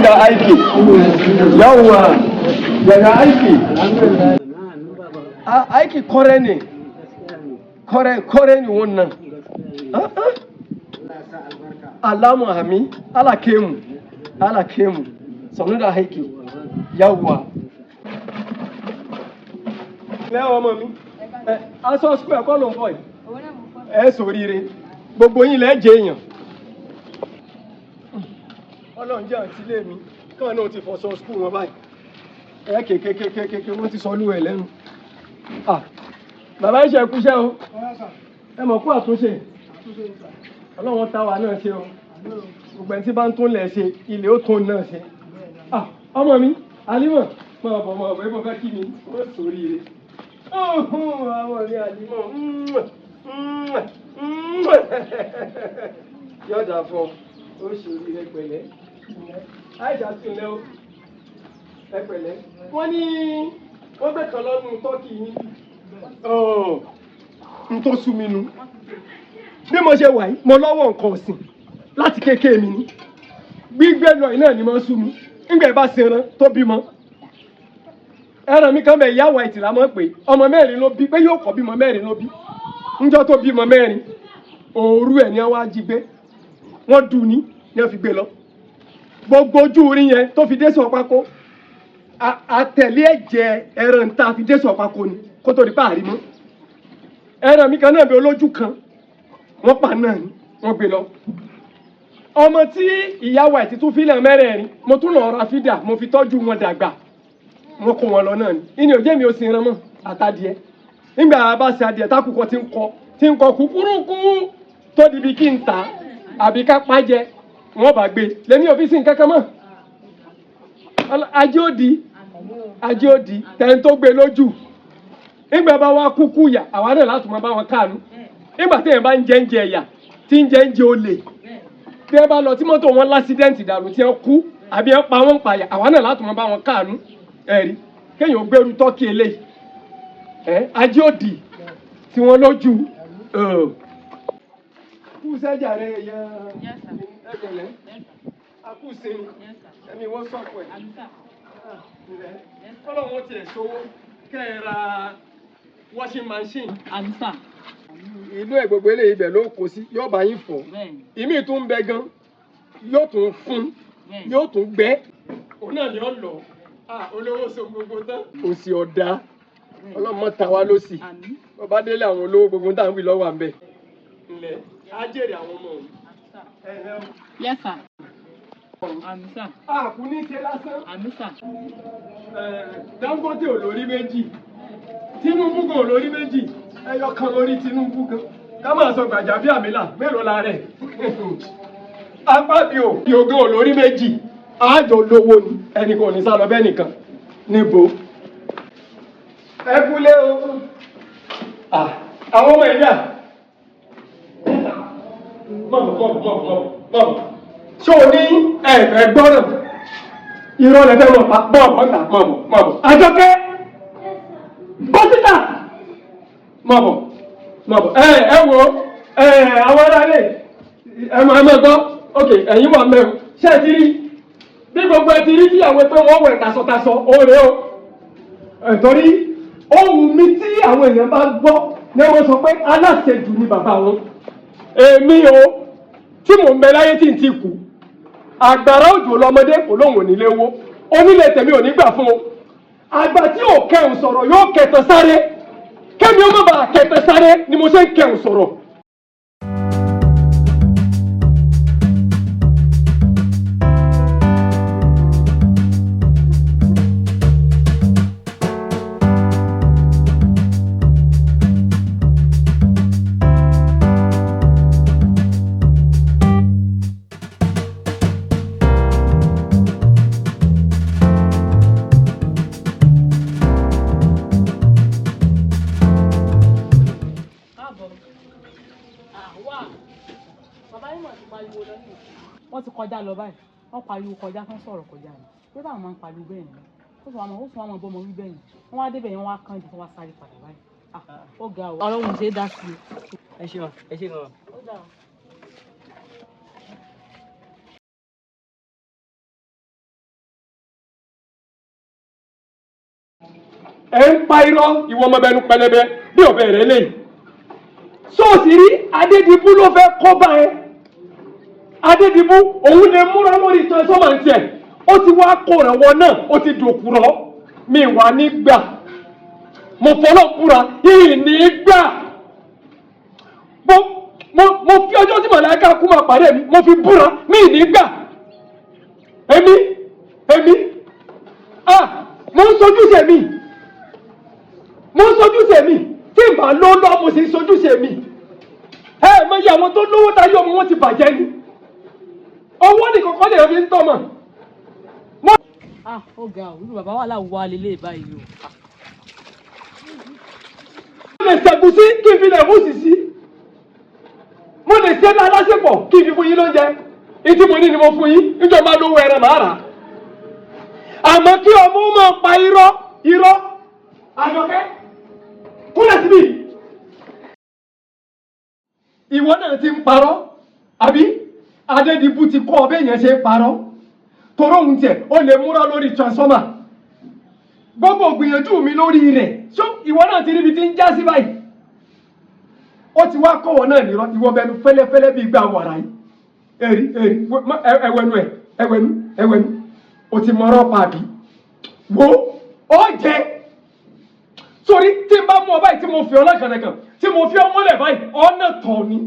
Da aiki. Yawwa, daga aiki. A aiki kore ne. Kore kore ne wannan. Alamu amin. Allah kai mu. Allah kai mu. Sannu da aiki. Yawwa. Lẹ́wọ̀n ọmọ mi. Ẹ aṣọ school ẹ̀kọ́ ló ń fọ yìí. Ẹ ṣoríire. Gbogbo yín lẹ́ jẹ èèyàn. Ọlọ́run jẹ́ àǹtí ilé mi. Káwọn náà ti fọṣọ school wọn báyìí. Ẹ kékékékéké wọ́n ti sọ lúwẹ̀ lẹ́nu. Bàbá iṣẹ́ kúṣẹ́ o. Ẹ mọ̀ kó àtúnṣe. Ọlọ́run táwa náà ṣe o. Gbogbo ẹni tí bá ń tún lẹ̀ ṣe, ilé ó tún náà ṣe. Ọmọ mi, Alimọ̀, máa bọ̀ máa bọ̀, ẹ bọ̀ fẹ́ kí mi, ó ṣoríire. Ọmọ mi Alimọ̀, yọ̀dà fún ọ, ó ṣoríire pẹ̀lẹ́. Àìsà tún lẹ́ o, ẹ pẹ̀lẹ́. Wọ́n ní wọ́n gbé kan lọ́nu tọ́kì yín. N tó sú mi nu. Bí mo ṣe wà yìí, mo lọ́wọ́ nǹkan ọ̀sìn láti kékeré mi ni. Gbígbé lọ yìí náà ni mo sú mi. Nígbà ẹ bá sinran tó bímọ. Ẹran mi kan bẹ ìyá wa ìtìlá mọ̀ pé ọmọ mẹ́rin ló bí, pé yóò kọ́ bímọ mẹ́rin ló bí. Ńjọ́ tó bímọ mẹ́rin, òru ẹ̀ ni wọ́n á jí gbé. Wọ́n dùn ní wọ́n fi gbé lọ. Gbogbo ojú orin yẹn tó fi dé sọ pákó. Àtẹ̀lé ẹ̀jẹ̀ ẹran tá a fi dé sọ pákó ni kó tó di pa àrí mọ́. Ẹran mi kan náà bẹ olójú kan, wọ́n pa náà ni wọ́n gbé lọ. Ọmọ tí ìyàwó ẹ̀ ti tún fílẹ̀ mẹ́rẹ̀ẹ̀rin, mo tún lọ ra fídà, mo fi tọ́jú wọn dàgbà. Wọ́n kó wọn lọ náà ni. Ìní òjé mi ò sin ran mọ́ àtàdìẹ. Nígbà bá ṣe adìẹ tákùkọ tí ń kọ kúkúrúkú tó di bí kí n tà àbí ká pàjẹ, wọ́n bá gbé. Lèmi ò fi sí nǹkan kan mọ́. Ajé òdì, ajé òdì, tẹni tó gbé lójú. Nígbà bá wá kúkú yà, àwa náà láti máa bá wọn káàánú. Nígbà tí èèyàn bá ń jẹ ń jẹ ẹ̀yà, tí ń jẹ ń jẹ olè. Bí ẹ bá lọ tí mọ́tò wọn lásídẹ́ǹtì dànù tí wọ́n kú, àbí ẹ pa wọ́n pààyà, àwa náà láti máa bá wọn káàánú. Ẹ̀rí, kéèyàn ó gbérú tọ́kì eléyìí. Ẹ ajé òdì tí wọ́n lójú. Kú sẹ́jà rẹ̀ yẹ ẹ pẹ̀lẹ́. A kú sinmi. Ẹ̀mí wọ́n sọ̀kọ̀ ẹ̀. Kọ́lọ̀ wọn tiẹ̀ ṣòwò kẹ́ ẹ ra washing machine. Àmísà. Inú ẹ̀ gbogbo eléyìí ibẹ̀ ló kó sí, yóò bá yín fọ̀. Ìmí tún ń bẹ gan, yóò tún fún, yóò tún gbẹ. Òun náà ni ó lọ. Olówó so gbogbo tán. Òsì ọ̀dà, ọlọ́mọ ta wá lọ́sì. Bàbá délé àwọn olówó gbogbo tá à ń wí lọ́wọ́ à ń bẹ̀. Ǹlẹ́, á jèrè àwọn ọmọ òun. Yes sir. Àmísà. Àkú ní ṣe lásán. Àmísà. Dangote ò lórí méjì. Tinubu gan ò lórí méjì. Ẹyọ kan lórí Tinubu gan. Ká máa sọ Gbàjàbíàmílà mélòó la rẹ̀. Apá bí ò bí ogún ò lórí méjì. Àjọ lówó ni ẹnì kan ò ní sá lọ bẹ́ẹ̀ nìkan. Níbo? Ẹ kúlé o. Àwọn ọmọ ìlú à. Mọ̀bọ̀ mọ̀bọ̀ mọ̀bọ̀ mọ̀bọ̀. Ṣé o ní ẹ̀fẹ̀ gbọ́ràn? Irọ́ lẹ fẹ́ mọ̀ pa mọ̀bọ̀ ta mọ̀bọ̀ mọ̀bọ̀. Àjọkẹ́! Bọ́sítà! Mọ̀bọ̀ mọ̀bọ̀. Ẹ ẹ wo ẹ àwọn aráalé ẹ máa gbọ́. Ok, ẹ̀yin wà mẹ́rin. Ṣé ẹ ti rí? Bí gbogbo ẹ ti rí tíyàwó pé wọ́n wẹ̀ tasọ̀tasọ̀, ó rèé o. Torí ohun mi tí àwọn èèyàn bá gbọ́ ni wọ́n sọ pé aláṣejù ni bàbá wọn. Èmi o, tí mò ń bẹ láyé tí n ti kú. Àgbàrá òjò lọmọdé kò lóun ò nílé wó. Onílé tèmi ò ní gbà fún o. Àgbà tí ò kẹhùn sọ̀rọ̀ yóò kẹtàn sáré. Kẹ́mi ó má bàa kẹtàn sáré ni mo ṣe ń kẹhùn sọ̀rọ̀. Wọ́n ti kọjá lọ báyìí, wọ́n pariwo kọjá, tán sọ̀rọ̀ kọjá ni. Pé báwọn máa ń pariwo bẹ́ẹ̀ ni. Ó sọ wọn, ó sọ wọn bọ́mọ wí bẹ́ẹ̀ ni. Wọ́n wá débẹ̀ yẹn, wọ́n wá kán jù, wọ́n wá sáré padà báyìí. Ó ga o. Ọ̀rọ̀ òun ṣe é dá sí i. Ẹ ṣé ma, ẹ ṣé gan. Ó ga o. Ẹ ń pa irọ́, ìwọ ọmọ bẹnu pẹlẹbẹ bí ọ̀bẹ rẹ lè. Sóòsì rí Adédìbú ló fẹ́ kọ́ bá ẹ. Adédìbú òun lè múra lórí transformer tiẹ̀, ó ti wá kó rẹ̀ wọ náà, ó ti dòkúrọ́. Mi wà ní gbà, mo fọlọ́ búra yìí ní gbà. Mo fi ọjọ́ tí màláíkà kú máa pàdé mi, mo fi búra, mi ní gbà. Èmi ah, mo ń sojúṣe mi, mo ń sojúṣe mi. Tí n bá ló lọ, mo sì ń sojúṣe mi. Ẹ mọ iye àwọn tó lówó táyé ọmọ wọn ti bàjẹ́ ni. Owó nìkan kọ́ lè fi ń tọ́mọ̀. Ah, ó ga o! Irú bàbá wà láwùwá lélẹ̀ báyìí o. Ah. Mo lè ṣẹ̀gùn sí kí n fi lè mú sí sí, mo lè ṣe ní aláṣepọ̀ kí n fi fún yín lóúnjẹ. Ìtí mo ní ni mo fún yín. Níjọ́ máa lówó ẹran màá rà á. Àmọ́ kí ọmọ máa pa irọ́, irọ́. Àjọkẹ́, kúnlẹ̀ síbí. Ìwọ náà ti ń parọ́ àbí? Adédìbú ti kọ́ ọ bẹ́ẹ̀ yẹn ṣe ń parọ́. Toró ohun tiẹ̀, ó lè múra lórí transformer. Gbogbo gbìyànjú mi lórí rẹ̀ ṣó, ìwọ náà ti ríbi tí ń já sí báyìí. Ó ti wá kọ́wọ́ náà nírọ́. Ìwọ bẹnu fẹ́lẹ́fẹ́lẹ́ bíi gbà wàrà yìí. Èrì èrì, ẹwẹnu ẹ, ẹwẹnu, ẹwẹnu. O ti mọ̀rọ̀ pa àbí? Wo, ó jẹ sórí tí n bá mú ọ báyìí, tí mo fi ọ lẹ́kànnẹ̀kàn, tí mo fi ọ mọ́lẹ̀ báyìí, ọ̀nà tọ̀ ni.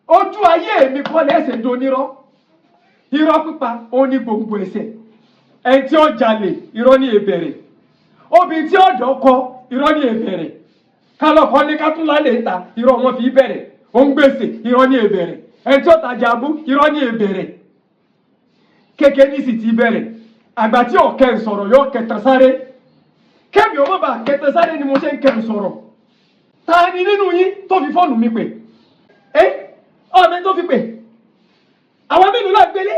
Ojú ayé mi kọ́ lẹ́sẹ̀ donírọ́. Irọ́ pípa ó ní gbòǹgbò ẹ̀ṣẹ̀. Ẹni tí ó jalè, irọ́ ní ìbẹ̀rẹ̀. Obìnrin tí ó dọ́kọ, irọ́ ní ìbẹ̀rẹ̀. Kálọ̀kọ́ ní kátúnlá lè ta, irọ́ wọn fi bẹ̀rẹ̀. Ó ń gbèsè, irọ́ ní ìbẹ̀rẹ̀. Ẹni tí ó tajà abú, irọ́ ní ìbẹ̀rẹ̀. Kékeré ní sì ti bẹ̀rẹ̀. Àgbà tí ọ̀kẹ́ ń sọ̀rọ̀ yóò kẹtàn sáré. Kẹ́mi ò má bàa kẹtàn sáré ni mo ṣe ń kẹ́ ń sọ̀rọ̀. Ta ni nínú yín tó fi fóònù mi pè? Ẹ ọ̀nà tó fi pè, àwọn mélòó náà gbélé?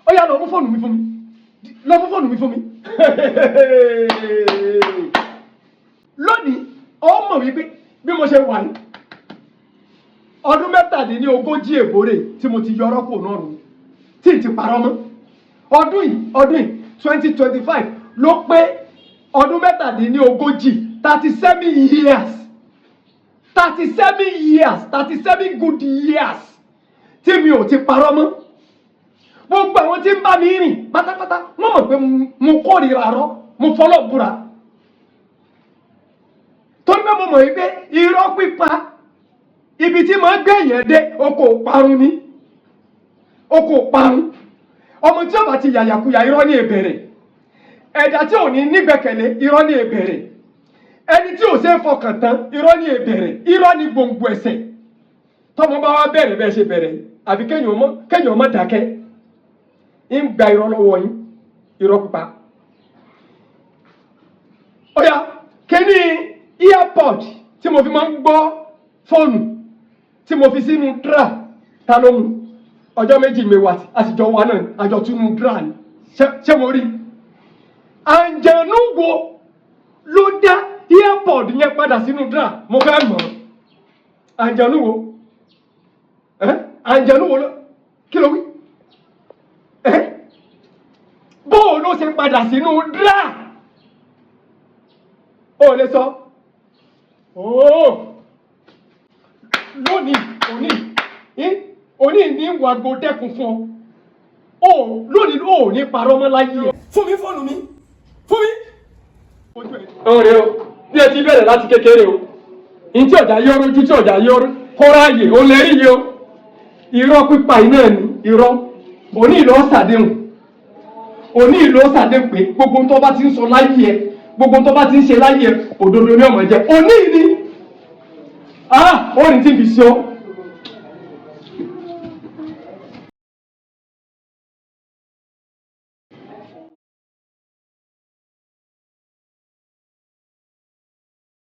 Ó yá, lọ mú fóònù mi fún mi, lọ mú fóònù mi fún mi. Lónìí, ó mọ̀ wípé bí mo ṣe wà yìí, ọdún 37 èbórè tí mo ti yọrọ́ kò náà rùn tí ì ti parọ́ mọ́. Ọdún yìí, ọdún yìí, 2025 ló pé ọdún 37, 37 years, 37 years, 37 good years tí mi ò ti parọ́ mọ́. Gbogbo àwọn tí ń bá mi rìn pátápátá, wọ́n mọ̀ pé mo kórìíra rọ́. Mo fọlọ́ búra torí pé mo mọ̀ wípé irọ́ pípa, ibi tí màá gbé yẹn dé, oko parun ni, oko parun. Ọmọ tí ó bá ti yàyàkuyà, irọ́ ní ìbẹ̀rẹ̀. Ẹ̀dá tí ò ní nígbẹ́kẹ̀lé, irọ́ ní ìbẹ̀rẹ̀. Ẹni tí ò ṣe é fọkàn tán, irọ́ ní ìbẹ̀rẹ̀. Irọ́ ní gbòǹgbò ẹ̀ṣẹ̀. Tọmọ bá wá bẹ̀rẹ̀ bẹ́ẹ̀ ṣe bẹ̀rẹ̀, àbí kéèyàn ọmọ dákẹ́ ń gba irọ́ lọ́wọ́ yín, irọ́ pípa. Ó yá, kíní earpod tí mo fi máa ń gbọ́ fóònù tí mo fi sínú dra, ta ló mú? Ọjọ́ 2 mi wà, àtijọ́ wa náà àjọ túnú dra ni. Ṣé mo rí àǹjẹ̀nú wo ló dá earpod yẹn padà sínú dra? Mo fẹ́ mọ̀. Àǹjẹ̀nú wo? Ẹ́, àǹjẹ̀nú wo ló? Kí ló wí? Ẹ́, bóò ló ṣe padà sínú dra? Ó lè sọ ooo. Lónìí, òní òní ní wàgbó dẹ́kun fún ọ. Ó lónìí, ó ní parọ́ mọ́ láyé ẹ̀. Fún mi fóònù mi, fún mi. Ọ̀rẹ́ o, bí ẹ ti bẹ̀rẹ̀ láti kékeré o, ní tí ọ̀jà yọ rojú, tí ọ̀jà yọ kọ́ráàyè, ó lè rí yìí o. Irọ́ pípa iná ni irọ́. Òní ìlú ọ̀sàdéhùn, òní ìlú ọ̀sàdéhùn pé gbogbo tó bá ti ń sọ láyé ẹ, gbogbo tó bá ti ń ṣe láyé ẹ, òdodo ní ọmọ jẹ. Òní ni ah, ó ní tí ń fi ṣe ọ.